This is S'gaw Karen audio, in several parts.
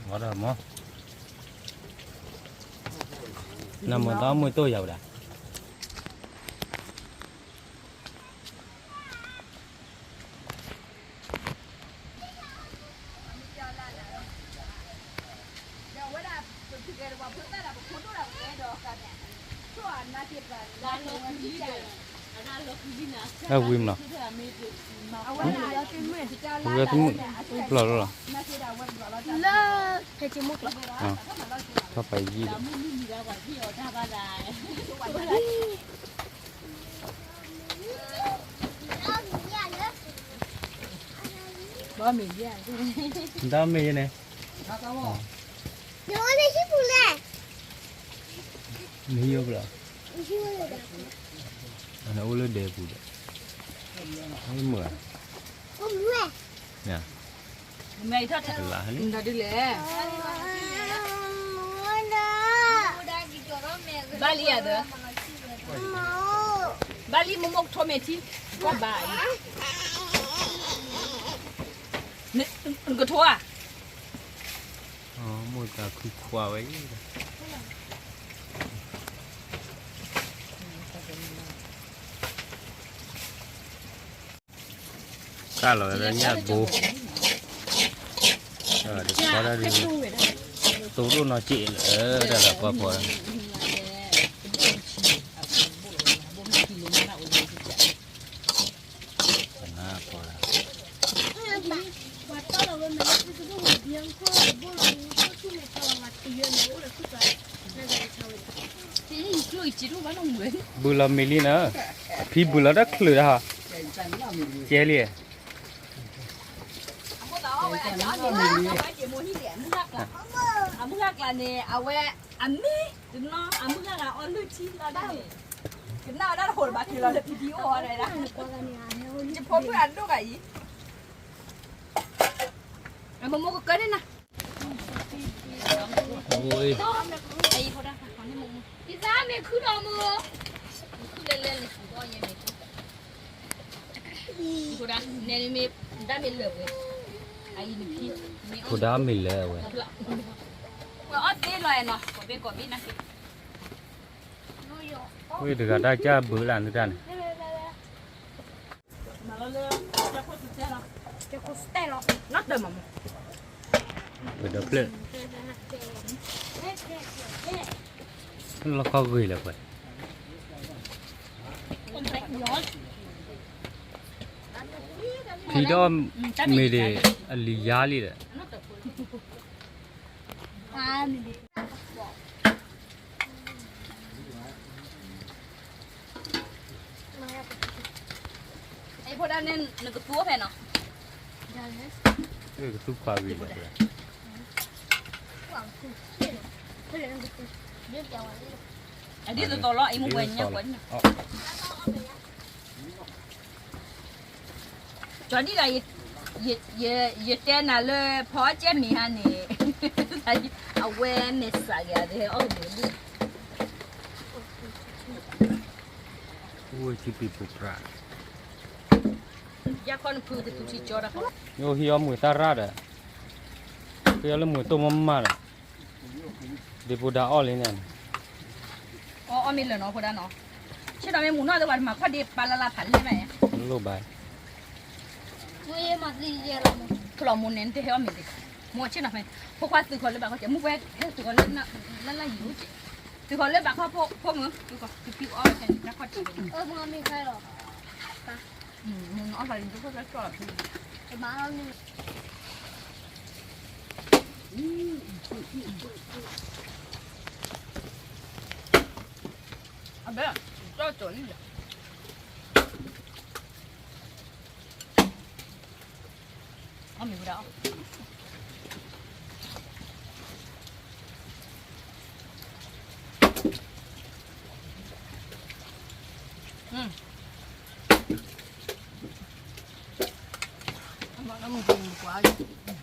မီၢ်, နမၤတၢ်မုာ်တိၢ်ယၤဝဲဒၣ်. ဝံၤမလီၤ, ဝဲတမုာ်, ပျီၢ်လီၤလီၤ, လၢဖဲကမုၢ်ကျီၢ်, ထီၣ်ဖးယံာ်ဒီး တၢ်မ့ၢ်ယဲန့ၣ်, နအိၣ်လၢဒဲပူၤဒီး, မုာ်ဧါ, ဒ်လဲၣ်, ဘၣ်လံဧါဒီး, ဘၣ်လံ မိၢ်မိၢ်ကထိမဲာ်ထံ, ကွၢ်ဘၣ်အံၤ, နကထိဧါ. မိၢ်တၢ်ခုခွါဝဲအံၤ, ကၢ်လီၤဝဲလၢညၣ်ဘိ, တခီဒၣ်ဒုး, တိၢ်ဒိၣ်နီၢ်စ့ၣ်လၢ, တၢ်လၢပှၤဖီ, ပနၢ်ဖီ, ဘုလီၤမ့ၢ်လံနၤ, အဖံဘုလီၤတၢ်ချုးတၢ်ဟီ, ကဲလံ, အမုၢ်ဂၤကျါန့ၣ် အဝဲ, အမ့ၢ်တနီၤ အမုၢ်ဂၤဂၤအီၣ်လုၢ်ထံလီၤဒၣ်န့ၣ်, ကနၣ်ဝဲဒၣ်တဟိးတဘၣ်က့ၤလီၤလၢ video အီၤဒၣ်, ယဖိမုၣ်အဒိၣ်ဂၤအံၤ, အမိၢ်မိၢ်ကကၢန့ၣ်နၤ, ဖိဒၣ်မ့ၢ်လၢာ်ဝဲ, ဝဲအီၣ်သ့လီၤနီၤ, ကီၢ်ဘ့ၣ်ကီၢ်ဘ့ၣ်နၤ, ဝဲတဂၤတၢ်ကၢ်ဘုလၢနတၢ်န့ၣ်, ဝဲဒီဖျၢၣ်, လီၢ်ခီဂ့ၤလၢၤပှဲၤ, ဖံဒီးမ့ၢ်ဒံး အလံၤယါလံဒီး ဖိဒၣ်န့ၣ် နကသူဖဲနီၤ, ကသူခွါဂ့ၤလၢၤ, အဒ်သိးသိးလီၤ အံၤမ့ၢ်ပှဲၤညါပှဲၤညါ, ကၠီဒ်ဒီး, ယတဲနၤလၢ ဖီအီၣ်ကဲမ့ၢ်ဟါန့ၣ်, အဝဲမဲာ်ဆှးက့ၤအီၤ တဟဲအီၣ်က့ၤန့ၣ်, အိၣ်ဝဲထံပံၤပိၤပြး, ယခီနဖုကသူထံကၠီတၢ်, ယအိၣ်ဟံးအီၣ်မုာ်တၢ်ရၣ်ဒီး, ဟံးအီၣ်လၢမုာ်တိၢ်မးမးဒီး, ဒ့ဖိဒါအီၣ်လံန့ၣ်, အီၣ်အီၣ်မ့ၢ်လၢာ်နီၤ ဖိဒါနီၤ, ဆ့ၣ်နီၤမ့ၢ်မုာ်နီၢ်သ့ၣ် ပှၤတမၤခီၣ်ဒ့ပာ်လၢ်လၢ်ဖးလဲၣ်ဘၣ်, လိၣ်ဘၣ်, ဖျီၣ်မူန့ၣ် နတဟဲအီၣ်မ့ၢ်ဒ့, မိၢ်ဆ့ၣ်နီၤဖဲ, ဖိခွါသုးခီၣ်လၢဘၣ်ခီၣ်စဲး မုၢ်ပှဲၤဟဲသုးခီၣ်လၢ, လၢလၢယိၤစဲး, သုးခီၣ်လၢဘၣ်ခီၣ်ဖိမုၣ်, သုးခီၣ်သုးဖံအီၣ်ဖဲန့ၣ် တၢ်ခီၣ်ထံး, အီၣ်ဖးလံ ဒိၣ်ခိၣ်ဖျီၣ်ဖျီၣ်လီၤဖဲန့ၣ်, အဘဲ, ကၠီကၠီလံ, အီၣ်မ့ၢ်ဝဲဒၣ်အီၣ်, အမ့ၢ်မုၢ်ကွၢ်, ဆီကထီၣ်,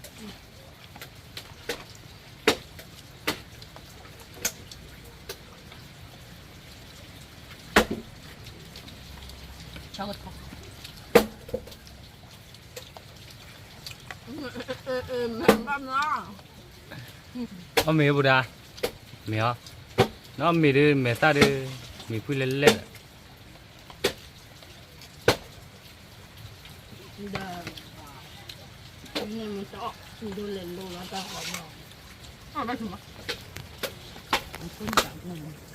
မ့ၢ်ဘၣ်မၤ အီၣ်မ့ၤဘိဒၣ်, မ့ၤအီၤ, နအီၣ်မ့ၤဒုး မဲာ်သၣ်ဒုး, မ့ၤဖှံလဲၣ်လဲၣ်ဒီး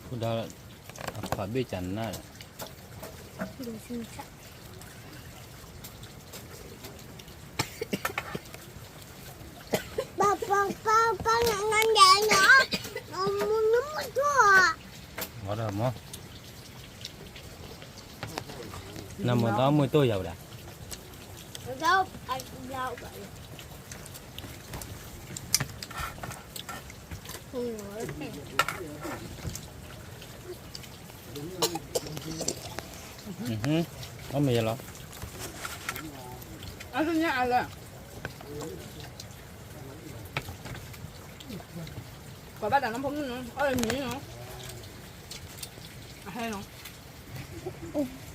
ဖိဒါ, အခွးဘ့ၣ်ကနၣ်ဒီး နမ့ၢ်တမ့ၢ်တိၢ်ယၤဝဲဒၣ်, အီၣ်မ့ၤယဲလီၤ, အါလၢ, ကွၢ်ဘၣ်တၢ်နီၢ်ဖိမုၣ်နီၤ အီၣ်လၢမ့ၤနီၤ, အဟဲနီၤ,